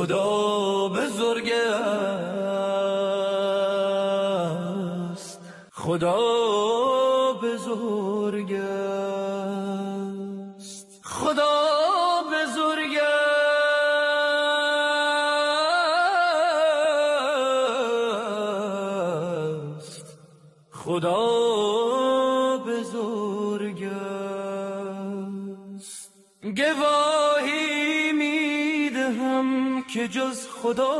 خدا بزرگ است، خدا بزرگ است، خدا بزرگ است، خدا بزرگ است. گواهی میدهم که جز خدا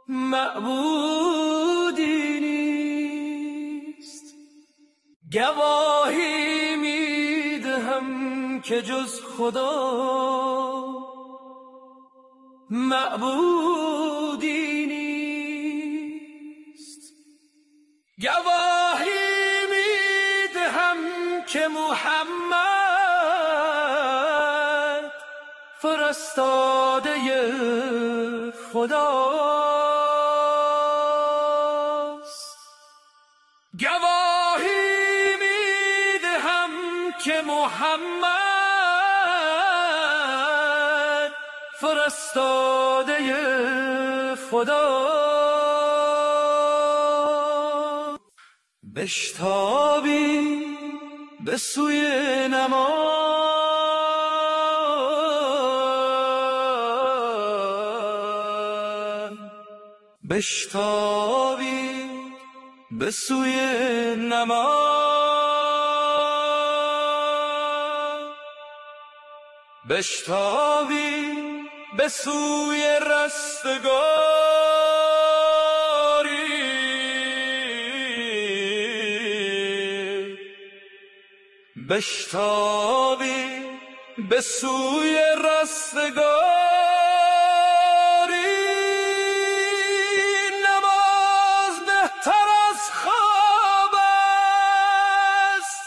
معبودی نیست، گواهی میدهم که جز خدا معبودی نیست، گواهی میدهم که محمد فرستاده خداست، گواهی میدهم که محمد فرستاده خدا. بشتابی به سوی نماز، بشتابی به سوی نماز، بشتابی به سوی رستگاری، بشتابی به سوی رستگاری. نماز بهتر از خواب است،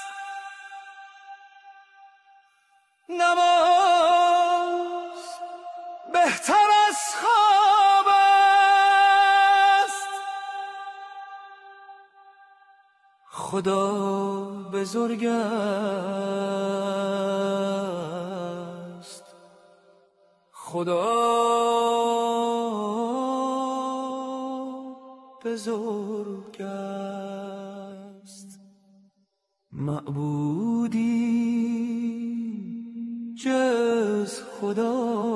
نماز بهتر از خواب است. خدا بزرگ است، خدا بزرگ است، معبودی جز خدا